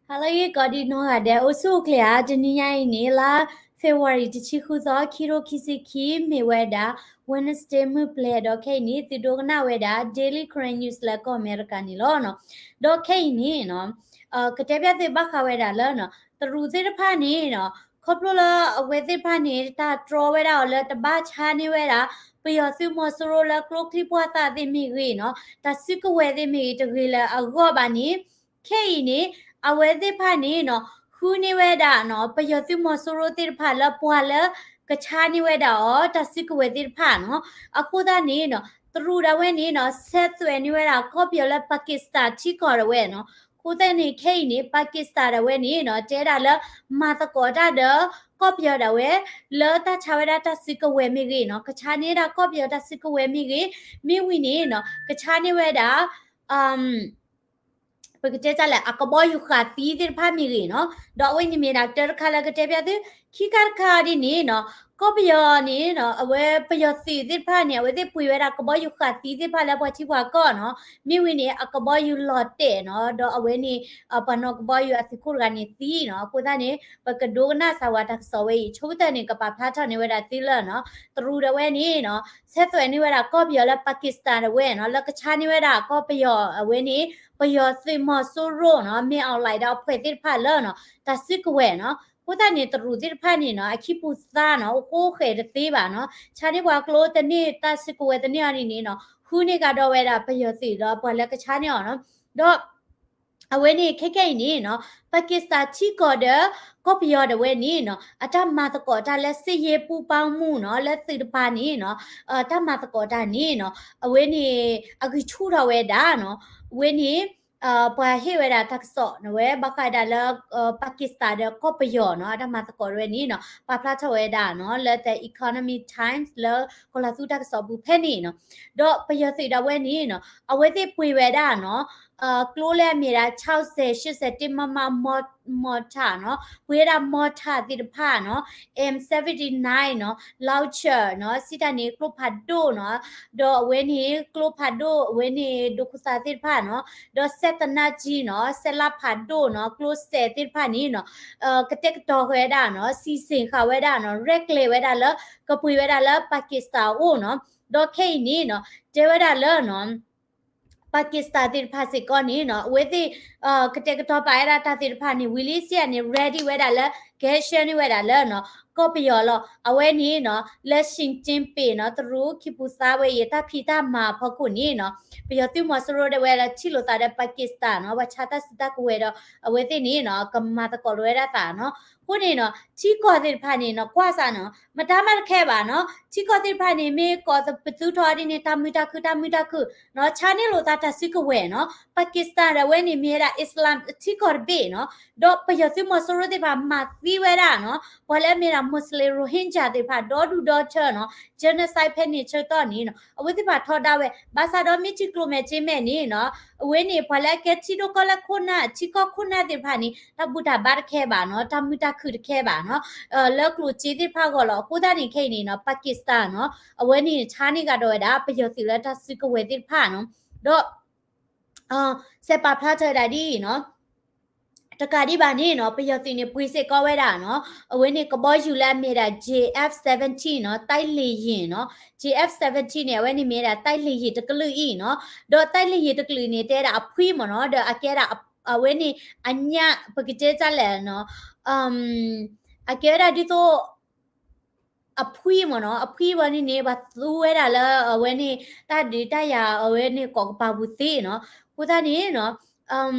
ဟါလၢအဂ့ၤ ကိးဒံနီၢ်ဂၤဒဲး အိၣ်ဆူၣ်အိၣ်ချ့ဧါ. တနံၤညါအံၤန့ၣ် လါ February တဆံဃုသီ ခံကထိခံဆံခံ မ့ၢ်ဝဲဒၣ် Wednesday မုၢ်ပျဲၤ ဒီးခဲအံၤန့ၣ် သုဒိကနၣ်ဝဲဒၣ် Daily Karen News လၢကီၢ်အမဲရကၤန့ၣ်လီၤ. ဒီးခဲအံၤန့ၣ် ကတဲဘၣ်သုဘၣ်ဃးဝဲဒၣ်လၢ တရူးသ့ၣ်တဖၣ်န့ၣ် ခီဖျိလၢအဝဲသ့ၣ်တဖၣ်န့ၣ် တၢ်တြီဝဲဒၣ်အီၤလၢတဘၣ်ဆါန့ၢ်ဝဲဒၣ် ပယီၤသုးမီၤစိရိၤလၢကျိချံမျိာ်သၣ်သ့ၣ်မ့ၢ်ဂ့ၤနီၤ, တၢ်စုကဝဲၤသ့ၣ်မ့ၢ်ဂ့ၤ တဂ့ၤလၢၤအဂီၢ်ဘၣ်န့ၣ်, ခဲအံၤန့ၣ် အဝဲသ့ၣ်တဖၣ်န့ၣ်နီၤ ဃုန့ၢ်ဝဲဒၣ်နီၤ ပယီၤသုးမီၤစိရိၤသ့ၣ်တဖၣ်လၢပှၤလၢကဆါန့ၢ်ဝဲဒၣ်အီၤ တၢ်စုကဝဲၤသ့ၣ်တဖၣ်နီၤ. အဃိသတးန့ၣ်နီၤ တရူးဒၣ်ဝဲန့ၣ်နီၤ ဆဲးသွဲးန့ၢ်ဝဲဒၣ်ကီၢ်ပယီၤလၢ Pakistan ထံကီၢ်ဒၣ်ဝဲနီၤ. အဃိသတးန့ၣ် ခဲအံၤန့ၣ် Pakistan ဒၣ်ဝဲန့ၣ်နီၤ တဲဒၣ်လၢ မၤသကိးတၢ်ဒီး ကီၢ်ပယီၤဒၣ်ဝဲ လၢတၢ်ဆါဝဲဒၣ်တၢ်စုကဝဲၤမ့ၢ်ဂ့ၤနီၤ, ကဆါန့ၢ်ဒၣ်ကီၢ်ပယီၤတၢ်စုကဝဲၤမ့ၢ်ဂ့ၤ, မ့ၢ်ဝံၤန့ၣ်နီၤ ကဆါန့ၢ်ဝဲဒၣ် ပကတဲတၢ်လဲၣ် အကဘီယူၤဃာ်သံသ့ၣ်တဖၣ်မ့ၢ်ဂ့ၤနီၤ. ဒီးအဝဲန့ၣ်မ့ၢ်ဒၣ်တၢတခါလၢကတဲဘၣ်သု, ခံခါတခါဒ်န့ၣ်နီၤ ကီၢ်ပယီၤန့ၣ်နီၤ အဝဲပယီၤသုးသ့ၣ်တဖၣ်န့ၣ် အဝဲသ့ၣ်ပှ့ၤဝဲဒၣ်ကဘီယူၤဃာ်သံသ့ၣ်တဖၣ်လၢပှၤထံပှၤကီၢ်နီၤ, မ့ၢ်ဝံၤန့ၣ် အကဘီယူၤလီၤတဲာ်နီၤ, ဒီးအဝဲန့ၣ် ပှၤနီၣ်ကဘီယူၤအသုးခိၣ်တဂၤန့ၣ်သံနီၤ. အဃိသတးန့ၣ် ပကဒိကနၣ်စၢၤဝဲတၢ်ကစီၣ်ဝဲအံၤ ဆိကတၢၢ်န့ၣ် ကပာ်ဖျါထီၣ်န့ၢ်ဝဲဒၣ်သုလၢနီၤ တရူးဒၣ်ဝဲန့ၣ်နီၤ ဆဲးသွဲးန့ၢ်ဝဲဒၣ်ကီၢ်ပယီၤလၢ Pakistan ဒၣ်ဝဲနီၤ လၢကဆါန့ၢ်ဝဲဒၣ်ကီၢ်ပယီၤအဝဲန့ၣ် ပယီၤသုးမီၤစိရိၤနီၤ မ့ၢ်အီၤလဲၣ်ဒီးအဖှဲးသ့ၣ်တဖၣ်လၢနီၤ တၢ်စုကဝဲၤနီၤ. အဃိသတးန့ၣ် တရူးသ့ၣ်တဖၣ်န့ၣ်နီၤ အခံပူၤသါနီၤ အိၣ်ဃိဃဲးတသ့ဘၣ်နီၤ ဆါန့ၢ်ပှၤကျိတန့ၢ် တၢ်စုကဝဲၤတန့ၢ်အီၤဒ်န့ၣ်နီၤ ဃုန့ၢ်ကဒီးဝဲဒၣ်ပယီၤသုးဒီးပှၤလၢကဆါန့ၢ်အီၤနီၤ. ဒီး အဝဲန့ၣ်ခဲကဲအံၤန့ၣ်နီၤ Pakistan ထံကီၢ်ဒီး ကီၢ်ပယီၤဒၣ်ဝဲန့ၣ်နီၤ အတၢ်မၤသကိးတၢ်လၢ စစ်ရေးပူးပေါင်းမှု နီၤ လၢသုးတပၤန့ၣ်နီၤ တၢ်မၤသကိးတၢ်န့ၣ်နီၤ အဝဲန့ၣ် အဂံၢ်ဆူၣ်ထီၣ်ဝဲဒၣ်နီၤ အဝဲန့ၣ် ပှၤဟ့ၣ်ဝဲဒၣ်တၢ်ကစီၣ်န့ၣ်ဝဲ ဘၣ်ဃးဒၣ်လၢ Pakistan ဒီးကီၢ်ပယီၤနီၤ အတၢ်မၤသကိးဝဲန့ၣ်နီၤ ပာ်ဖျါထီၣ်ဝဲဒၣ်နီၤ လၢ The Economic Times လၢကီၢ်လၤသူတၢ်ကစီၣ်ပူၤဖဲန့ၣ်နီၤ. ဒီးပယီၤသုးဒၣ်ဝဲန့ၣ်နီၤ အဝဲသ့ၣ်ပှ့ၤဝဲဒၣ်နီၤ ကျိလၢအမ့ၢ်ဒၣ် ခြောက်ဆယ် ရှစ်ဆယ်တစ် မမ mortar နီၤ ပှ့ၤဝဲဒၣ် mortar သ့ၣ်တဖၣ်နီၤ M seventy-nine နီၤ launcher နီၤ စံးတၢ်န့ၣ် ကျိဖးဒိၣ်နီၤ ဒီးအဝဲန့ၣ် ကျိဖးဒိၣ် အဝဲန့ၣ် ဒိးခိၣ်သးသ့ၣ်တဖၣ်နီၤ ဒီး စက်သေနတ်ကြီး နီၤ စက်လါဖးဒိၣ်နီၤ ကျိစဲးသ့ၣ်တဖၣ်န့ၣ်နီၤ ကတဲာ်ကတီၤဃာ်ဝဲဒၣ်နီၤ စံးစ့ၢ်ဃာ်ဝဲဒၣ်နီၤ ရဲၣ်ကျဲၤဝဲဒၣ်လၢ ကပှ့ၤဝဲဒၣ်လၢ Pakistan အအိၣ်နီၤ. ဒီးခဲအံၤန့ၣ်နီၤ တဲဝဲဒၣ်လၢ Pakistan သ့ၣ်တဖၣ်စ့ၢ်ကီးန့ၣ်နီၤ အဝဲသ့ၣ် ကတဲာ်ကတီၤပာ်ဝဲဒၣ်တၢ်သ့ၣ်တဖၣ်န့ၣ် ဝံၤလံစံးန့ၣ် ready ဝဲဒၣ်လၢ ကဟဲဆှၢန့ၢ်ဝဲဒၣ်လၢနီၤ ကီၢ်ပယီၤလီၤ. အဝဲန့ၣ်နီၤ လၢ Xi Jinping နီၤ တရူးခံပူၤသါဝဲအံၤ တၢ်ဖံးတၢ်မၤအဖီခိၣ်န့ၣ်နီၤ ပယီၤသုးမီၤစိရိၤဒၣ်ဝဲလၢထံၣ်လိာ်သးဒီး Pakistan နီၤ ပှၤဆါတၢ်စုတၢ်ကဝဲၤဒီး အဝဲသ့ၣ်န့ၣ်နီၤ ကမၤသကိးလိာ်ဝဲဒၣ်သးနီၤ. အဃိန့ၣ်နီၤ ထံကီၢ်သ့ၣ်တဖၣ်န့ၣ်နီၤ ကွၢ်စၢ်နီၤ မတၤမးတခဲဘၣ်နီၤ ထံကီၢ်သ့ၣ်တဖၣ်န့ၣ် မ့ၢ်ကိးပသူထီၣ်ဒ်န့ၣ် တၢ်မုာ်တၢ်ခုၣ် တၢ်မုာ်တၢ်ခုၣ်နီၤ ဆါန့ၢ်လိာ်သးတၢ်စုကဝဲၤနီၤ Pakistan ဒၣ်ဝဲန့ၣ်မ့ၢ်ဝဲဒၣ် Islam ထံကီၢ်တဘ့ၣ်နီၤ ဒီးပယီၤသုးမီၤစိရိၤသ့ၣ်တဖၣ်မၤသံဝဲဒၣ်နီၤ ပှၤလၢအမ့ၢ်ဒၣ် Muslim Rohingya သ့ၣ်တဖၣ် ဒီဒူၣ်ဒီထၢနီၤ genocide ဖဲန့ၣ်ဆၢကတီၢ်န့ၣ်နီၤ အဝဲသ့ၣ်တဖၣ်ထီဒါဝဲ ဘၣ်ဆၣ်ဒီးမ့ၢ်ထံကျိမဲာ်က့မဲာ်န့ၣ်နီၤ အဝဲန့ၣ် ပှၤလၢအကဲထံဒိၣ်ကီၢ်လဲၢ်ခိၣ်နၢ် ထံကီၢ်ခိၣ်နၢ်သ့ၣ်တဖၣ်န့ၣ် တၢ်ဘူၣ်တၢ်ဘါတခဲဘၣ်နီၤ တၢ်မုာ်တၢ်ခုၣ်တခဲဘၣ်နီၤ လၢကျိၣ်စ့သ့ၣ်တဖၣ်အဂီၢ်လီၤ. အဃိသတးန့ၣ် ခဲအံၤန့ၣ်နီၤ Pakistan နီၤ အဝဲန့ၣ်ဆါန့ၢ်ကဒီးဝဲဒၣ် ပယီၤသုးလၢတၢ်စုကဝဲၤသ့ၣ်တဖၣ်နီၤ ဒီး စဲးပာ်ဖျါထီၣ်ဝဲဒၣ်ဒ်အံၤနီၤ တကးဒံးဘၣ်န့ၣ်နီၤ ပယီၤသုးန့ၣ် ပှ့ၤစ့ၢ်ကီးဝဲဒၣ်နီၤ အဝဲန့ၣ်ကဘီယူၤလၢအမ့ၢ်ဒၣ် J F seventeen နီၤ တိုက်လေယာဉ်နီၤ J F seventeen န့ၣ် အဝဲန့ၣ်မ့ၢ်ဒၣ် တိုက်လေယာဉ် တကလုာ်အံၤနီၤ ဒီး တိုက်လေယာဉ် တကလုာ်န့ၣ် တဲဒၣ်အဖှံမ့ၢ်နီၤ ဒီးအကဲဒၣ် အဝဲန့ၣ် အညၣ် ပကတဲတၢ်လဲၣ်နီၤ အကဲဝဲဒၣ်ဒ်သိး အဖှံမ့ၢ်နီၤ အဖှံဝဲန့ၣ်န့ၣ် ပှၤသူဝဲဒၣ်လၢအဝဲန့ၣ် တၢ်ဒုးတၢ်ယၤအဝဲန့ၣ်ကိးကပၤပူၤသ့နီၤ အဃိသတးန့ၣ်နီၤ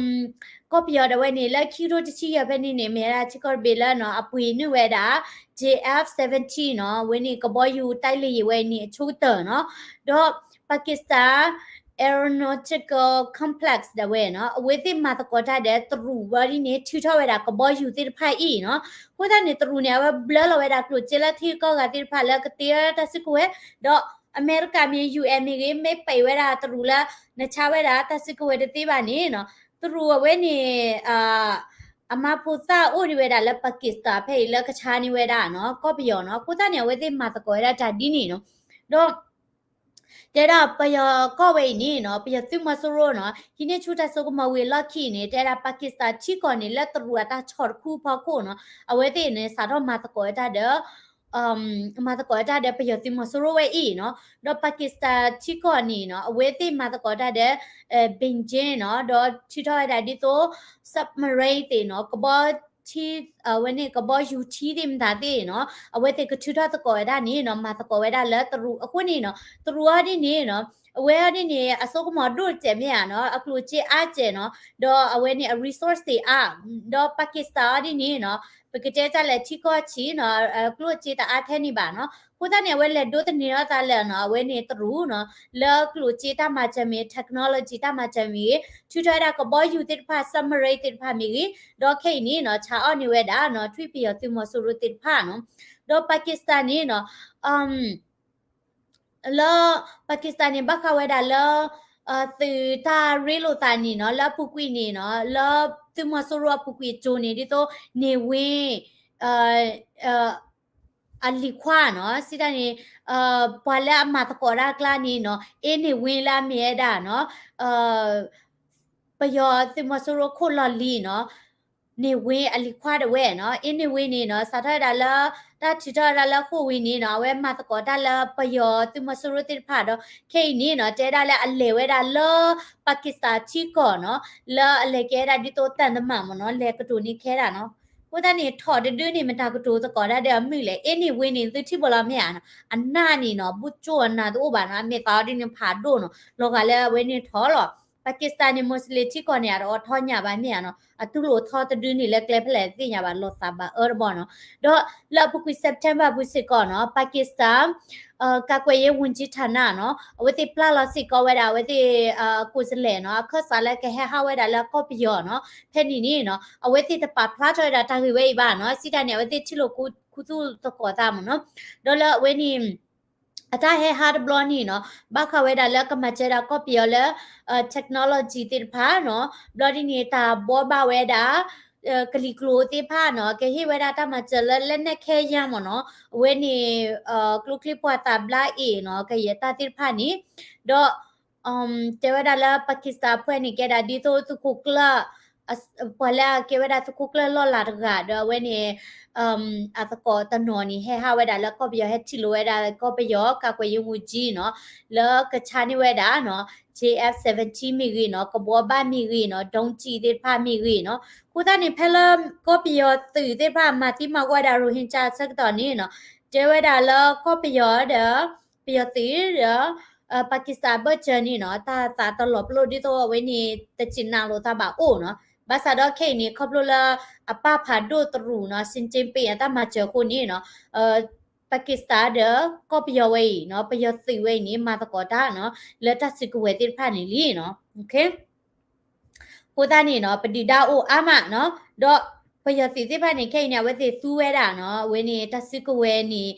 ကီၢ်ပယီၤဒၣ်ဝဲန့ၣ် လၢခံကထိတဆံယဲၢ်ဖဲန့ၣ်န့ၣ် မ့ၢ်ဝဲဒၣ်ထံကီၢ်တဘ့ၣ်လၢနီၤ အပှ့ၤန့ၢ်ဝဲဒၣ် J F seventeen နီၤ အဝဲန့ၣ်ကဘီယူၤ တိုက်လေယာဉ် ဝဲန့ၣ်အဆိကတၢၢ်နီၤ ဒီး Pakistan Aeronautical Complex ဒၣ်ဝဲနီၤ အဝဲသ့ၣ်မၤသကိးတၢ်ဒီးတရူးဝဲဒ်န့ၣ် ထုးထီၣ်ဝဲဒၣ်ကဘီယူၤသ့ၣ်တဖၣ်အံၤနီၤ အဃိသတးန့ၣ် တရူးန့ၣ် အဝဲဘျၢလီၤဝဲဒၣ်ကျိၣ်စ့လၢထံဂုၤကီၢ်ဂၤသ့ၣ်တဖၣ်လၢကတ့ဝဲဒၣ်တၢ်စုကဝဲၤ ဒီးအမဲရကၤမ့ၢ် U N မ့ၢ်ဂ့ၤ မ့ၢ်ပဲာ်ဝဲဒၣ်တရူးလၢ နဆါဝဲဒၣ်တၢ်စုကဝဲၤတသ့ဘၣ်န့ၣ်နီၤ တရူးအဝဲန့ၣ် အမါဖိသၣ်အိၣ်ဒံးဝဲဒၣ်လၢ Pakistan ဖဲအံၤလၢကဆါန့ၢ်ဝဲဒၣ်နီၤ ကီၢ်ပယီၤနီၤ အဃိသတးန့ၣ် အဝဲသ့ၣ်မၤသကိးဝဲဒၣ်တၢ်ဒ်န့ၣ်နီၤ ဒီး တဲဒၣ်ပယီၤကီၢ်ဝဲအံၤန့ၣ်နီၤ ပယီၤသုးမီၤစိရိၤနီၤ ဟံးန့ၢ်ဆူၣ်တၢ်စိကမီၤဝံၤအလီၢ်ခံန့ၣ် တဲဒၣ် Pakistan ထံကီၢ်န့ၣ် လၢတရူးအတၢ်ဆီၣ်တခူအဖီခိၣ်နီၤ အဝဲသ့ၣ်န့ၣ် စးထီၣ်မၤသကိးဝဲတၢ်ဒီး မၤသကိးဝဲတၢ်ဒီးပယီၤသုးမီၤစိရိၤဝဲအံၤနီၤ ဒီး Pakistan ထံကီၢ်န့ၣ်နီၤ အဝဲသ့ၣ်မၤသကိးတၢ်ဒီး Beijing နီၤ ဒီးထုးထီၣ်ဝဲဒၣ်ဒ်သိး submarine သ့ၣ်နီၤ ကဘီ ထံ အဝဲန့ၣ် ကဘီယူၤထံသ့ၣ်မတၤသ့ၣ်နီၤ အဝဲသ့ၣ်ကထုးထီၣ်သကိးဝဲဒၣ်န့ၣ်နီၤ မၤသကိးဝဲဒၣ်လၢတရူးအဃိန့ၣ်နီၤ တရူးအီၤဒ်န့ၣ်နီၤ အဝဲအီၤဒ်န့ၣ် အစိကမီၤဒိၣ်စဲးမ့ၢ်ဧါနီၤ အကျိၣ်စ့အါစဲးနီၤ ဒီးအဝဲန့ၣ် အ resource သ့ၣ်အါ ဒီး Pakistan အီၤဒ်န့ၣ်နီၤ ပကတဲတၢ်လဲၤထံကီၢ်ဆံးနီၤ အကျိၣ်စ့တအါထဲန့ၣ်ဘၣ်နီၤ အဃိသတးန့ၣ် အဝဲလဲၤဒိးသန့ၤထီၣ်သးလၢနီၤ အဝဲန့ၣ်တရူးနီၤ လၢကျိၣ်စ့တၢ်မၤစၢၤမ့ၢ် technology တၢ်မၤစၢၤမ့ၢ်ဂ့ၤ ထုးထီၣ်ဝဲဒၣ်ကဘီယူၤသ့ၣ်တဖၣ် submarine သ့ၣ်တဖၣ်မ့ၢ်ဂ့ၤ ဒီးခဲအံၤန့ၣ်နီၤ ဆါအီၣ်န့ၢ်ဝဲဒၣ်နီၤ ထွံၣ်ပယီၤသုးမီၤစိရိၤသ့ၣ်တဖၣ်နီၤ ဒီး Pakistan န့ၣ်နီၤ လၢ Pakistan န့ၣ် ဘၣ်ဃးဝဲဒၣ်လၢ သုးတၢ်ရ့လိာ်သးန့ၣ်နီၤ လၢအပူၤကွံာ်န့ၣ်နီၤ လၢသုးမီၤစိရိၤအပူၤကွံာ်အစိၤန့ၣ် ဒ်သိး နေဝင်း အလံၤခွါနီၤ စံးတၢ်န့ၣ် ပှၤလၢအမၤသကိးတၢ်အကျါန့ၣ်နီၤ အ့န့ၢ်ဝ့လၢအမ့ၢ်ဝဲဒၣ်နီၤ ပယီၤသုးမီၤစိရိၤခိၣ်လီၢ်လံၤနီၤ နေဝင်းအလံၤခွါဒၣ်ဝဲနီၤ အ့န့ၢ်ဝ့န့ၣ်နီၤ စးထီၣ်ဝဲဒၣ်လၢ တၢ်ထုးထီၣ်ဝဲဒၣ်လၢဃိာ်ဝံၤန့ၣ်နီၤ အဝဲမၤသကိးတၢ်လၢပယီၤသုးမီၤစိရိၤသ့ၣ်တဖၣ်ဒီး ခဲအံၤန့ၣ်နီၤ တဲဒၣ်လၢအလဲၤဝဲဒၣ်လၢ Pakistan ထံကီၢ်နီၤ လၢအလဲၤကဲဝဲဒၣ်ဒ်သိးသံတမန်မ့ၢ်နီၤ လဲၤကတိၤန့ၢ်ခဲဒၣ်နီၤ အဃိသတးန့ၣ် ထီၣ်တဒုန့ၣ် မတၤကတိၤသကိးတၢ်ဒီးအမုၢ်လဲၣ် အ့န့ၢ်ဝ့န့ၣ် သုထံၣ်ဘိလီၤမ့ၢ်ဧါနီၤ အနၢ်န့ၣ်နီၤ ဘူးကၠိၣ်အနၢ်တအိၣ်ဘၣ်နီၤ အမဲာ်သးအီၤဒ်န့ၣ်ဖးဒိၣ်နီၤ လီၤဂာ်လၢအဝဲန့ၣ်ထီၣ်လီၤ Pakistan န့ၣ် Muslim ထံကီၢ်န့ၣ် အတအိးထီၣ်ညၣ်ဘၣ်မ့ၢ်ဧါနီၤ အတူၢ်လိာ်ထီၣ်တဒုန့ၣ်လၢကျဲဖဲလဲၣ်သ့ၣ်ညါဘၣ် လီၤသးဘၣ်အၢတဘီနီၤ ဒီးလၢအပူၤကွံာ် September ပူၤစ့ၢ်ကီးနီၤ Pakistan ကာကွယ်ရေးဝန်ကြီးဌာန နီၤ အဝဲသ့ၣ်ပျၢ်လီၤစ့ၢ်ကီးဝဲဒၣ် အဝဲသ့ၣ် ကိုယ်စားလှယ် နီၤ အခၢၣ်စးလၢကဟဲဟးဝဲဒၣ်လၢကီၢ်ပယီၤနီၤ ဖဲန့ၣ်န့ၣ်နီၤ အဝဲသ့ၣ်တပာ်ဖျါထီၣ်ဝဲဒၣ်တၢ်ဂ့ၢ်ဝဲအံၤဘၣ်နီၤ စံးတၢ်န့ၣ် အဝဲသ့ၣ်ထံၣ်လိာ်ခူသူၣ်သကိးသးမ့ၢ်နီၤ ဒီးလၢအဝဲန့ၣ် အတၢ်ဟဲဟးတဘျီန့ၣ်နီၤ ဘၣ်ဃးဝဲဒၣ်လၢကမၤစၢၤဒၣ်ကီၢ်ပယီၤလၢ technology သ့ၣ်တဖၣ်နီၤ ဘျီဒ်န့ၣ် တၢ်ဘှီဘၣ်ဝဲဒၣ် ကလံၤကျိၤသ့ၣ်တဖၣ်နီၤ ကဟ့ၣ်ဝဲဒၣ်တၢ်မၤစၢၤလၢ လက်နက်ခဲယမ်း မ့ၢ်နီၤ အဝဲန့ၣ် ကျိချံမျိာ်သၣ်ဘျါအ့ၣ်နီၤ ကယဲၢ်တၢ်သ့ၣ်တဖၣ်န့ၣ် ဒီး တဲဝဲဒၣ်လၢ Pakistan အဖွဲ့န့ၣ် ကဲဒၣ်ဒ်သိးသုးခိၣ်ကျၢၢ် ပှၤလၢအကဲဝဲဒၣ်သုးခိၣ်ကျၢၢ်လီၢ်လၤတဂၤ ဒီးအဝဲန့ၣ် အသကိးတနီၤန့ၣ် ဟဲဟးဝဲဒၣ်လၢကီၢ်ပယီၤ ဟဲထံၣ်လိာ်ဝဲဒၣ်ကီၢ်ပယီၤ ကာကွယ်ရေးဝန်ကြီး နီၤ လၢကဆါန့ၢ်ဝဲဒၣ်နီၤ JF seventeen မ့ၢ်ဂ့ၤနီၤ ကဘီဘၣ်မ့ၢ်ဂ့ၤနီၤ ဒုံးကျည် သ့ၣ်တဖၣ်မ့ၢ်ဂ့ၤနီၤ အဃိသတးန့ၣ် ဖဲလၢကီၢ်ပယီၤသုးသ့ၣ်တဖၣ် မၤသံမၤဝီဝဲဒၣ် Rohingya အဆၢကတီၢ်န့ၣ်နီၤ တဲဝဲဒၣ်လၢကီၢ်ပယီၤဒီး ပယီၤသုးဒီး Pakistan အဘၢၣ်စၢၤန့ၣ်နီၤ တၢ်သးတလီၤပလိာ်ဒ်သိးအဝဲန့ၣ် တစံးနၤလိာ်သးဘၣ်အိၣ်နီၤ ဘၣ်ဆၣ်ဒီးခဲအံၤန့ၣ် ခီဖျိလၢအပၢ်ဖးဒိၣ်တရူးနီၤ Xi Jinping အတၢ်မၤစၢၤအဃိန့ၣ်နီၤ Pakistan ဒီးကီၢ်ပယီၤဝဲအံၤနီၤ ပယီၤသုးဝဲအံၤန့ၣ် မၤသကိးတၢ်နီၤ လၢတၢ်စုကဝဲၤသ့ၣ်တဖၣ်န့ၣ်လံနီၤ အဃိသတးန့ၣ်နီၤ ပဒုၣ်ဒါအိၣ်အါမးနီၤ ဒီးပယီၤသုးသ့ၣ်တဖၣ်န့ၣ် ခဲအံၤန့ၣ် အဝဲသ့ၣ်သူဝဲဒၣ်နီၤ အဝဲန့ၣ် တၢ်စုကဝဲၤန့ၣ်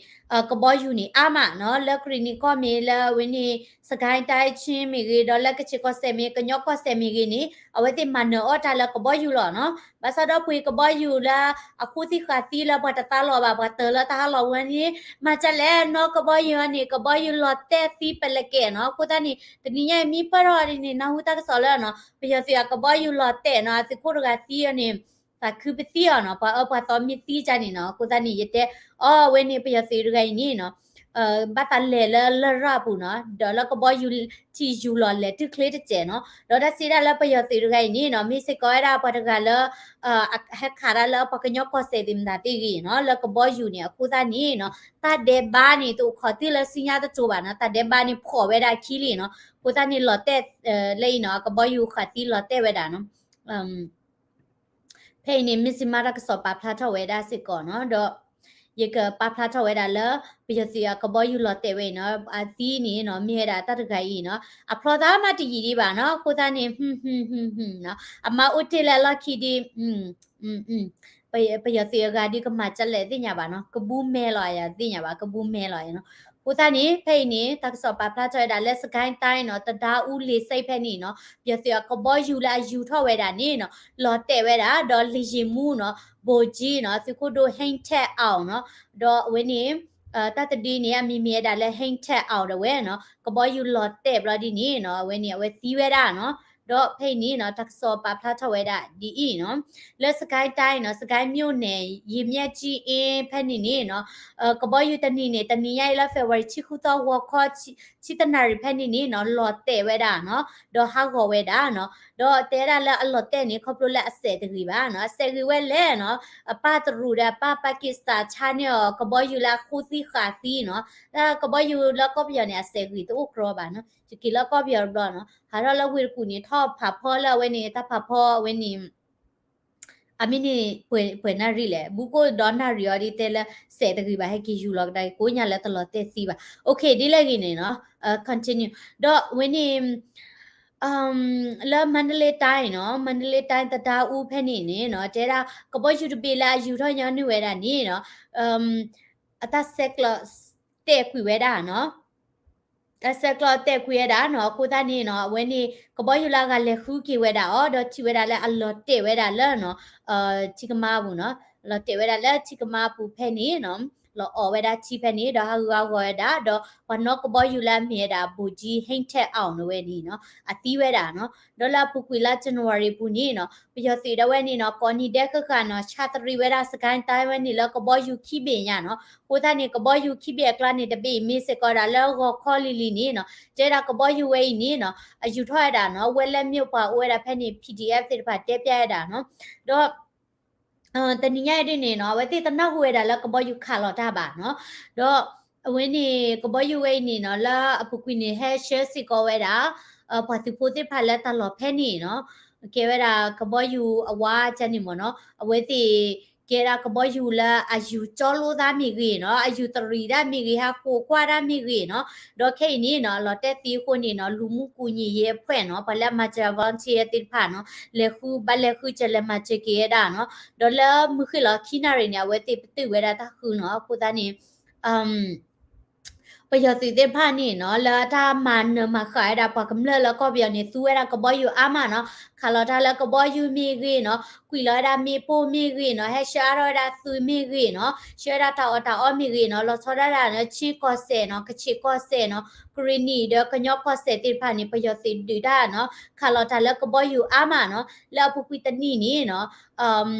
ကဘီယူၤန့ၣ်အါမးနီၤ လၢကရံၣ်နံၤကီၢ်မ့ၢ် လၢအဝဲန့ၣ် စစ်ကိုင်းတိုင်း ချင်း မ့ၢ်ဂ့ၤ ဒီးလၢကချ့ၣ်ကီၢ်စဲၣ်မ့ၢ် ကညီကီၢ်စဲၣ်မ့ၢ်ဂ့ၤန့ၣ် အဝဲသ့ၣ်မၤနၢၤအီၣ်တၢ်လၢကဘီယူၤလီၤနီၤ ဘၣ်ဆၣ်ဒီးပှ့ၤကဘီယူၤလၢ အဃိသံဃာ်သံလၢပှၤတသါလီၤဘၣ် ပှၤတၢၤလၢတၢ်ဟးလီၤဝဲန့ၣ် မၤဒ်လဲၣ်နီၤ ကဘီယူၤအံၤန့ၣ် ကဘီယူၤလီၤတဲာ်သံပလဲကဲနီၤ အဃိသတးန့ၣ် တနံၤညါအံၤမ့ၢ်ပၢၢ်ထီၣ်ဒ်န့ၣ် နၢ်ဟူတၢ်ကစီၣ်လၢနီၤ ပယီၤသုးအကဘီယူၤလီၤတဲာ်နီၤ အသုးခိၣ်တဂၤသံအီၤန့ၣ် သးခုပသံအီၤနီၤ ပှၤအၢပှၤသီမ့ၢ်သံကန့ၣ်နီၤ အဃိသတးန့ၣ် ယတဲ အီ အဝဲန့ၣ် ပယီၤသုးတဂၤအံၤန့ၣ်နီၤ ဘၣ်သးလဲၤလၢလရာ်ပူၤနီၤ ဒီးလၢကဘီယူၤထံၣ်ယူၤလီၤလဲၤတုၤချ့တစဲးနီၤ ဒီးတၢ်စံးဒၣ်လၢပယီၤသုးတဂၤအံၤန့ၣ်နီၤ မ့ၢ်စ့ၢ်ကီးဝဲဒၣ်ပှၤတဂၤလၢ ဟဲခးတၢ်လၢပှၤကညီကီၢ်စဲၣ်သ့ၣ်မတၤသ့ၣ်ဂ့ၤနီၤ လၢကဘီယူၤန့ၣ် အဃိသတးန့ၣ်နီၤ တၢ်ဒဲးဘးန့ၣ် တအိၣ်ခိးသံလၢစုညါတစိၤဘၣ်နီၤ တၢ်ဒဲးဘးန့ၣ်ဖှီၣ်ဝဲဒၣ်ခံလံနီၤ အဃိသတးန့ၣ်လီၤတဲာ် လၢအံၤနီၤ ကဘီယူၤဃာ်သံလီၤတဲာ်ဝဲဒၣ်နီၤ ဖဲအံၤန့ၣ် မ့ၢ်စံးမးတၢ်ကစီၣ်ပာ်ဖျါထီၣ်ဝဲဒၣ်စ့ၢ်ကီးနီၤ ဒီး ယကပာ်ဖျါထီၣ်ဝဲဒၣ်လၢ ပယီၤသုးအကဘီယူၤလီၤတဲာ်ဝဲအံၤနီၤ အသံန့ၣ်နီၤ မ့ၢ်ဝဲဒၣ်တၢ်တဂၤအံၤနီၤ အဖျီသးမးတယံာ်ဒံးဘၣ်နီၤ အဃိသတးန့ၣ် နီၤ အမါအိၣ်တ့ၢ်လၢအလီၢ်ခံဒ် ပယီၤသုးအဂၤဒ်ကမၤဒ်လဲၣ်သ့ၣ်ညါဘၣ်နီၤ ကဘူးမဲလီၤယၤသ့ၣ်ညါဘၣ် ကဘူးမဲလီၤယၤနီၤ အဃိသတးန့ၣ် ဖဲအံၤန့ၣ် တၢ်ကစီၣ်ပာ်ဖျါထီၣ်ဝဲဒၣ်လၢ စစ်ကိုင်းတိုင်း နီၤ တဒါအူလ့ၤစဲးဖဲန့ၣ်နီၤ ပယီၤသုးအကဘီယူၤလၢအယူၤထီၣ်ဝဲဒၣ်န့ၣ်နီၤ လီၤတဲာ်ဝဲဒၣ် ဒီး လေယာဉ်မှူး နီၤ ဗိုလ်ကြီး နီၤ သုးခိၣ်ဒိၣ် ဟိန်းထက်အောင် နီၤ ဒီးအဝဲန့ၣ် တၢ်တဒုန့ၣ် အမံၤမ့ၢ်ဝဲဒၣ်လၢ ဟ့ၣ်ထဲးအီၤ ဒၣ်ဝဲနီၤ, ကဘီယူၤလီၤတဲာ်ဘျီဒ်န့ၣ်နီၤ အဝဲန့ၣ် အဝဲသံဝဲဒၣ်နီၤ, ဒီးဖဲအံၤန့ၣ်နီၤ တၢ်ကစီၣ်ပာ်ဖျါထီၣ်ဝဲဒၣ်ဒ်အံၤနီၤ, လၢစကဲတိုင်းနီၤ စကဲမြို့နယ် ရေမျက်ကြီးအင်း ဖဲန့ၣ်န့ၣ်နီၤ ကဘီယူၤတနံၤန့ၣ် တနံၤညါအံၤလၢ February ဆံဃုသီ ဂီၤခီ ဆံတနၣ်ရံၣ်ဖဲန့ၣ်န့ၣ်နီၤ လီၤတဲာ်ဝဲဒၣ်နီၤ, ဒီးဟးဂီၤဝဲဒၣ်နီၤ, ဒီးတဲဒၣ်လၢအလီၤတဲာ်န့ၣ် ခီဖျိလၢအစဲးတဂ့ၤဘၣ်နီၤ, အစဲးဂ့ၤဝဲလဲၣ်နီၤ, အပၢ်တရူးဒီးအပၢ် Pakistan ဆါန့ၢ်အီၤ ကဘီယူၤလၢအဃိသံဃာ်သံနီၤ, တၢ်ကဘီယူၤလၢကီၢ်ပယီၤန့ၣ် အစဲးဂ့ၤတအိၣ်ကြီဘၣ်နီၤ, ယက့ၤလၢကီၢ်ပယီၤတဘျီနီၤ, ဟးထီၣ်လၢဝ့ၢ်တကူၣ်န့ၣ် ထီၣ်ဖးဖီလၢအဝဲန့ၣ် တၢ်ဖးဖီအဝဲန့ၣ် အမ့ၢ်န့ၣ် ပှဲၤနၣ်ရံၣ်လဲၣ်, ဘူးကအိၣ်ဒီးနၣ်ရံၣ်အီၤဒ်တဲလၢ စဲးတဂ့ၤဘၣ် ဟဲက့ၤယူၤလီၤကဒါက့ၤကိးညါလၢတလီၤတဲာ်သံဘၣ်. OK ဒ်လဲၣ်ဂ့ၤန့ၣ်နီၤ, continue. ဒီးဝဲန့ၣ် လၢမန္တလေးတိုင်းနီၤ, မန္တလေးတိုင်း သဒၢအူဖဲန့ၣ်န့ၣ်နီၤ, တဲဒၣ်ကဘီယူၤတဘ့ၣ်လၢအယူၤထီၣ်ညီနုၢ်ဝဲဒၣ်န့ၣ်နီၤ, အတၢ်ဆဲးကျိးတဲာ်ကွံာ်ဝဲဒၣ်နီၤ အဆဲးကျိးတဲာ်ကွံာ်ဝဲဒၣ်နီၤ, အဃိသတးန့ၣ်နီၤ အဝဲန့ၣ် ကဘီယူၤလၢအဂၤလဲၤဃုက့ၤဝဲဒၣ်အီၤ ဒီးထံၣ်ဝဲဒၣ်လၢအလီၤတဲာ်ဝဲဒၣ်လၢနီၤ ထံကမါအပူၤနီၤ, လီၤတဲာ်ဝဲဒၣ်လၢထံကမါအပူၤဖဲန့ၣ်နီၤ, လီၤအီၣ်ဝဲဒၣ်ထံဖဲန့ၣ် ဒီးဟးဂူာ်ဟးဂီၤဝဲဒၣ် ဒီးပှၤနီၣ်ကဘီယူၤလၢအမ့ၢ်ဝဲဒၣ် ဗိုလ်ကြီး ဟ့ၣ်ထဲးအီၤ န့ၣ်ဝဲန့ၣ်နီၤ အသံဝဲဒၣ်နီၤ, ဒီးလၢအပူၤကွံာ်လါ January ပူၤန့ၣ်နီၤ ပယီၤသုးဒၣ်ဝဲန့ၣ်နီၤ ကိးနံၤဒဲးဃၣ်ဃၣ်နီၤ ဆါတရံးဝဲဒၣ် စကဲတိုင်း ဝဲန့ၣ်လၢကဘီယူၤခံဘ့ၣ်ညါနီၤ, အဃိသတးန့ၣ် ကဘီယူၤခံဘ့ၣ်အကျါန့ၣ် တဘ့ၣ်အံၤမ့ၢ်စ့ၢ်ကီးဒၣ်လၢဂီၤခီလံၤလံၤန့ၣ်နီၤ, တဲဒၣ်ကဘီယူၤဝဲအံၤန့ၣ်နီၤ အယူၤထီၣ်ဝဲဒၣ်နီၤ ဝဲလၢ မြို့ ပှၤအိၣ်ဝဲဒၣ်ဖဲန့ၣ် PDF သ့ၣ်တဖၣ်တဲပျၢ်ဝဲဒၣ်နီၤ, ဒီး တနံၤညါအံၤဒ်န့ၣ်နီၤ အဝဲသ့ၣ်တနၢ်ဟူဝဲဒၣ်လၢကဘီယူၤခးလီၤတၢ်ဘၣ်နီၤ, ဒီးအဝဲန့ၣ် ကဘီယူၤဝဲအံၤန့ၣ်နီၤ လၢအပူၤကွံာ်န့ၣ် ဟဲဆှၢစ့ၢ်ကီးဝဲဒၣ် ပှၤသုးဖိသ့ၣ်တဖၣ်လၢတၢ်လီၢ်ဖဲန့ၣ်နီၤ, ကဲဝဲဒၣ်ကဘီယူၤအဝါကန့ၣ်မ့ၢ်နီၤ အဝဲသ့ၣ် ကဲဒၣ်ကဘီယူၤလၢအယူၤကၠီလိသးမ့ၢ်ဂ့ၤနီၤ, အယူၤတရံးတၢ်မ့ၢ်ဂ့ၤ ဟးဃိးကွၢ်တၢ်မ့ၢ်ဂ့ၤနီၤ, ဒီးခဲအံၤန့ၣ်နီၤ လီၤတဲာ်သံအဃိန့ၣ်နီၤ လူမှုကူညီရေးအဖွဲ့နီၤ ပှၤလၢအမၤစၢၤ volunteer သ့ၣ်တဖၣ်နီၤ လဲၤဃု ဘၣ်လဲၤဃုစၢၤလဲၤမၤစၢၤက့ၤဝဲဒၣ်နီၤ, ဒီးလၢမုၢ်ဃ့ၢ်လီၤခံနၣ်ရံၣ်န့ၣ် အဝဲသ့ၣ်ပတုာ်ဝဲဒၣ်တၢ်ဃုနီၤ, အဃိသတးန့ၣ် ပယီၤသုးသ့ၣ်တဖၣ်န့ၣ်နီၤ လၢတၢ်မၤနၢၤမၤဃၣ်ဝဲဒၣ်ပှၤကမျၢၢ်လၢကီၢ်ပယီၤန့ၣ် သူဝဲဒၣ်ကဘီယူၤအါမးနီၤ, ခးလီၤတၢ်လၢကဘီယူၤမ့ၢ်ဂ့ၤနီၤ, ကွံာ်လီၤဝဲဒၣ်မ့ၣ်ပိၢ်မ့ၢ်ဂ့ၤနီၤ, ဟဲဆှၢအါထီၣ်ဝဲဒၣ်သုးမ့ၢ်ဂ့ၤနီၤ, ဆှၢဝဲဒၣ်တၢ်အီၣ်တၢ်အီမ့ၢ်ဂ့ၤနီၤ, လီၤဆီဒၣ်တၢ်နီၤ ခ့ၣ်ကီၢ်စဲၣ်နီၤ, ကချ့ၣ်ကီၢ်စဲၣ်နီၤ, ကရ့ၣ်နံၣ်ဒီးကညီကီၢ်စဲၣ်သ့ၣ်တဖၣ်န့ၣ် ပယီၤသုးဒုးတၢ်နီၤ, ခးလီၤတၢ်လၢကဘီယူၤအါမးနီၤ, လၢအပူၤကွံာ်တနံၣ်န့ၣ်နီၤ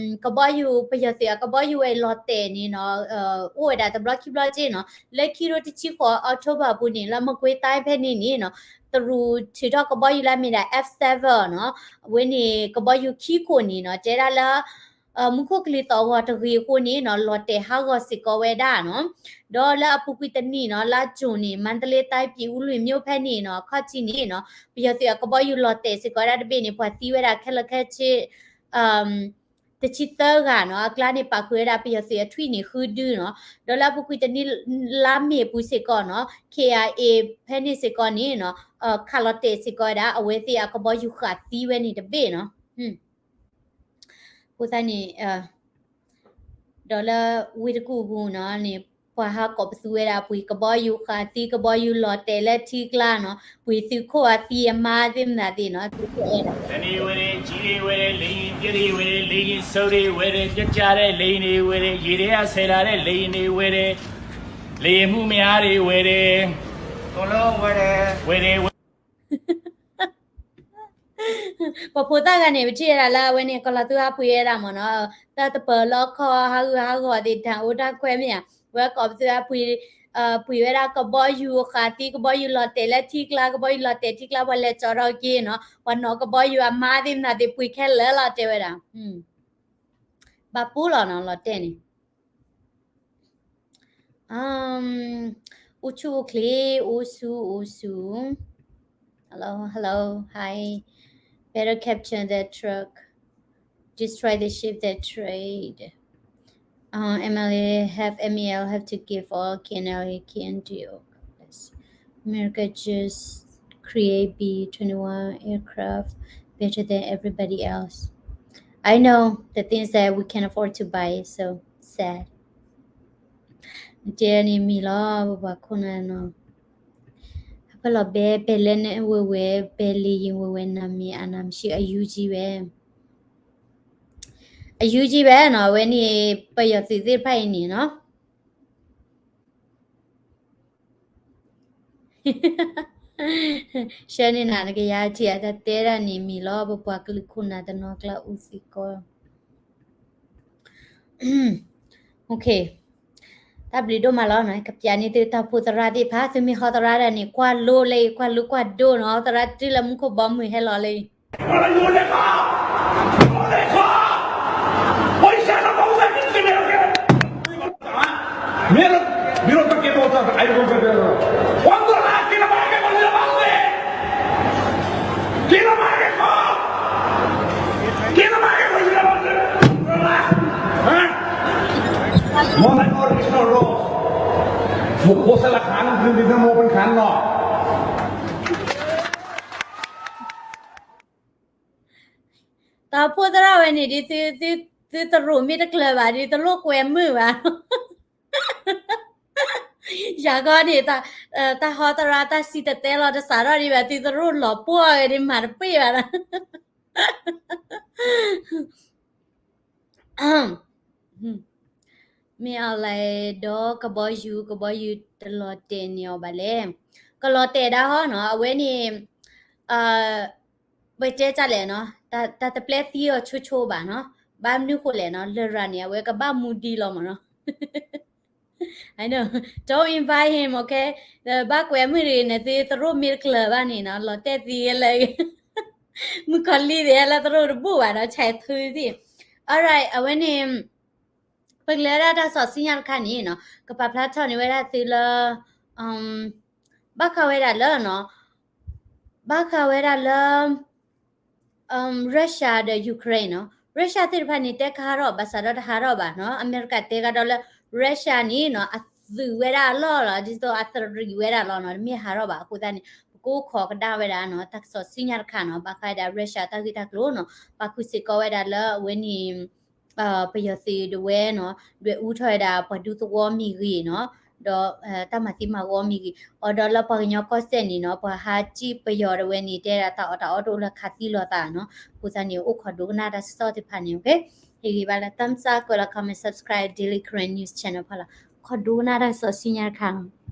ကဘီယူၤ ပယီၤသုးအကဘီယူၤဝဲအံၤလီၤတဲာ်န့ၣ်နီၤ, အိၣ်ဝဲဒၣ်တဘျီခံဘျီက့နီၤ, လၢခံကထိတဆံဃိး October အပူၤန့ၣ် လၢမကွ့ၤတိုင်းဖဲန့ၣ်န့ၣ်နီၤ, တရူးထုးထီၣ်ကဘီယူၤလၢအမ့ၢ်ဒၣ် F seven နီၤ, အဝဲန့ၣ် ကဘီယူၤခံခိၣ်န့ၣ်နီၤ, တဲဒၣ်လၢ မူခိၣ်ကလံၤသီၣ်ဂီၤတဂ့ၤအဃိန့ၣ်နီၤ, လီၤတဲာ်ဟးဂီၤစ့ၢ်ကီးဝဲဒၣ်နီၤ, ဒီးလၢအပူၤကွံာ်တနံၣ်နီၤ, လါကၠိၣ်န့ၣ် မန္တလေးတိုင်း ပြင်ဦးလွင်မြို့ ဖဲန့ၣ်နီၤ, ခီၣ်ထံးန့ၣ်နီၤ, ပယီၤသုးအကဘီယူၤလီၤတဲာ်စ့ၢ်ကီးဝဲဒၣ်တဘ့ၣ်န့ၣ် ပှၤသံဝဲဒၣ်ခဲလၢာ်ခဲဆ့ တဆံသၢဂၤနီၤ, အကျါန့ၣ် ပာ်ဃုာ်ဝဲဒၣ်ပယီၤသုးအထွံၣ်န့ၣ် ဃုဒုနီၤ, ဒီးလၢအပူၤကွံာ်တနံၣ်လါမ့ၤအပူၤစ့ၢ်ကီးနီၤ, K I A ဖဲန့ၣ်စ့ၢ်ကီးန့ၣ်နီၤ, ခးလီၤတဲာ်စ့ၢ်ကီးဝဲဒၣ် အဝဲသ့ၣ်အကဘီယူၤဃာ်သံဝဲန့ၣ်တဘ့ၣ်နီၤ, အဃိသတးန့ၣ် ဒီးလၢဝ့ၢ်တကူၣ်အပူၤနီၤန့ၣ် ပှၤဟးကိးပသူဝဲဒၣ် ပှ့ၤကဘီယူၤဃာ်သံ ကဘီယူၤလီၤတဲာ်လၢထံကျါနီၤ, ပှ့ၤသုးခိၣ်အသံအမါသ့ၣ်မနုၤသ့ၣ်နီၤ, သုးခိၣ်အဲၣ်ဒိး တနံၤဝဲန့ၣ် ကံဒံဝဲန့ၣ် လံပျ့ဒံဝဲန့ၣ် လံဆိဒံဝဲန့ၣ် ကစၢ်ဒဲး လံန့ၣ်ဝဲန့ၣ် ရေထဲအဆဲးလာတဲ့ လံန့ၣ်ဝဲန့ၣ် လေယာဉ်မှူးများတွေဝဲန့ၣ် အကုန်လုံးဝဲန့ၣ် ဝဲန့ၣ်ဝဲ ပဖိသၣ်ဂၤန့ၣ် ပထံၣ်ဝဲဒၣ်လၢအဝဲန့ၣ် ကီၢ်လီၤသူဟးပှ့ၤဝဲဒၣ်မ့ၢ်နီၤ, တၢ်တပၢၤလီခီ ဟးဂူာ်ဟးဂီၤသ့ၣ် တၢ်အိၣ်တၢ်ခွဲမ့ၢ်ဧါ, ဝဲကိးပသူဝဲပှ့ၤ, ပှ့ၤဝဲဒၣ်ကဘီယူၤဃာ်သံ ကဘီယူၤလီၤတဲာ်လၢထံကျါ ကဘီယူၤလီၤတဲာ်ထံကျါ ပှၤလဲၤကၠီထီၣ်က့ၤနီၤ, ပှၤနီၣ်ကဘီယူၤအမါသ့ၣ်မနုၤသ့ၣ် ပှ့ၤခဲလၢာ်လီၤတဲဝဲဒၣ်, ဘၣ်ပူလီၤနီၤ လီၤတဲာ်န့ၣ် Um, အိၣ်ဆူၣ်အိၣ်ချ့, အိၣ်ဆူၣ်အိၣ်ဆူၣ်. Hello, hello, hi. Better capture that truck. Destroy the ship that trade. Uh, M L A have, M E L have to give all K N L A can do. America just create B twenty-one aircraft better than everybody else. I know the things that we can afford to buy, so sad. တဲန့ၣ်မံၤလီၤ ပပှၤခိၣ်နၢ်နီၤ, အဖဲလီၤဘဲပဲလဲၣ်န့ၣ်ဝဲဝဲ ပဲလံယံၤဝဲဝဲ နမံၤအနမံၤရှံ အယူကံဝဲ, အယူကံဝဲနီၤ, အဝဲန့ၣ် ပယီၤသုးသ့ၣ်တဖၣ်အံၤန့ၣ်နီၤ ရှဲန့ၣ်နၤ နကယၤထံၣ်အတၢ်တဲဒၣ်န့ၣ်မံၤလီၤ ပပှၤကလုာ်ခိၣ်နၢ်တနီၤကျါအူသံကီ တၢ်ဘျုးဒိၣ်မးလီၤနီၤ ကပျးန့ၢ်သုတၢ်အိၣ်ဖှိၣ်သရၣ်သ့ၣ်တဖၣ် သုမ့ၢ်ဟီသရၣ်ဒၣ်န့ၣ် ကွၢ်လိလၢအံၤ ကွၢ်လိကွၢ်ဒိၣ်နီၤ သရၣ်တုၤလၢမူခိၣ်ဘီမုၢ်ဟဲလီၤလၢအံၤ Mira, mira lo que vota, ay, lo que vota. ¿Cuándo la que la pague con la base? ¿Quién la pague con? ¿Quién la pague con la base? ¿Ah? Mona no, no, no. Focus la can, no, no, no, no. တၢ်အိၣ်ဖှိၣ်သရၣ်ဝဲန့ၣ် ဒ်သု သုသရိာ်မ့ၢ်တကျၢၤဘၣ် ဒ်သရိာ်ကွဲမုာ်ဘၣ် ယၤဂီၢ်န့ၣ် တၢ်ဟီသရၣ်တၢ်စံၣ်တဲၤတဲလီၤတစးထီၣ်ဒံးဘၣ် သုသရိာ်လီၤပှီၢ်ဝဲဒ်မၤတပ့ၢ်ဘၣ်နီၤ မ့ၢ်အီၤလဲၣ်ဒီးကဘီယူၤ ကဘီယူၤတလီၤတဲာ်န့ၢ်အီၤဘၣ်လဲၣ် ကလီၤတဲာ်ဒၣ်ဟီနီၤ အဝဲန့ၣ် ပတဲတၢ်လဲၣ်နီၤ တၢ်တပျဲသံအီၤဆိဆိဘၣ်နီၤ ဘၣ်မနုၤဃိလဲၣ်နီၤ လရာ်န့ၣ် အဝဲကဘၣ်မူဒံးလီၤမးနီၤ I know. Don't invite him, okay? ဘၣ်ကွဲမုာ်တဂ့ၤန့ၣ် သုသရိာ်မ့ၢ်တကျၢၤဘၣ်န့ၣ်နီၤ လီၤတဲာ်သံလၢ မုၣ်ကီၤလံၢ်သ့ၣ်ဟဲလၢသရိာ်တဘူၣ်ဘၣ်ဒီး ဆဲးထုသ့ၣ် Alright, အဝဲန့ၣ် ပကလဲၤဝဲဒၣ်တၢ်ကစီၣ်ဆူညါတခါန့ၣ်နီၤ ကပာ်ဖျါထီၣ်န့ၢ်ဝဲဒၣ်သုလၢ ဘၣ်ဃးဝဲဒၣ်လၢနီၤ ဘၣ်ဃးဝဲဒၣ်လၢ Russia ဒီး Ukraine နီၤ Russia သ့ၣ်တဖၣ်န့ၣ် တဲကဟးထီၣ် ဘၣ်ဆၣ်ဒီးတဟးထီၣ်ဘၣ်နီၤ အမဲရကၤတဲကဒီးလၢ Russia န့ၣ်နီၤ အသုးဝဲဒၣ်အလီၢ်လီၤ ဒ်သိးအသုးရံးဝဲဒၣ်လီၤနီၤ တမ့ၢ်ဟးထီၣ်ဘၣ်အဃိသတးန့ၣ် ပကအိၣ်ခိးကဒါဝဲဒၣ်နီၤ တၢ်ကစီၣ်ဆူညါတခါနီၤ ဘၣ်ဃးဝဲဒၣ် Russia တၢ်ဂ့ၢ်တၢ်ကျိၤနီၤ ပာ်ဃုာ်စ့ၢ်ကီးဝဲဒၣ်လၢအဝဲန့ၣ် ပယီၤသုးဒဝဲနီၤ ဒွဲၣ်အူထီၣ်ဝဲဒၣ်ပှၤဒူသဝီမ့ၢ်ဂ့ၤနီၤ ဒီးတၢ်မၤသံမၤဝီမ့ၢ်ဂ့ၤ အီၤဒီးလၢပှၤကညီကီၢ်စဲၣ်န့ၣ်နီၤ ပှၤဟးစံၣ်ပယီၤဒဝဲန့ၣ် တဲဒၣ်တၢ်အီၣ်တၢ်အီတအိၣ်လၢခးသံလိာ်သးနီၤ အဃိသတးန့ၣ် အိၣ်ခိးဒိကနၣ်တၢ်ကစီၣ်သ့ၣ်တဖၣ်န့ၣ် ဟ့ၣ်ဂံၢ်ဘါလၢ thumbs up ကွဲးလီၤ comment subscribe Daily Karen News Channel ဖီလာ် ခိးဒိကနၣ်တၢ်ကစီၣ်ဆူညါတခါနီၤ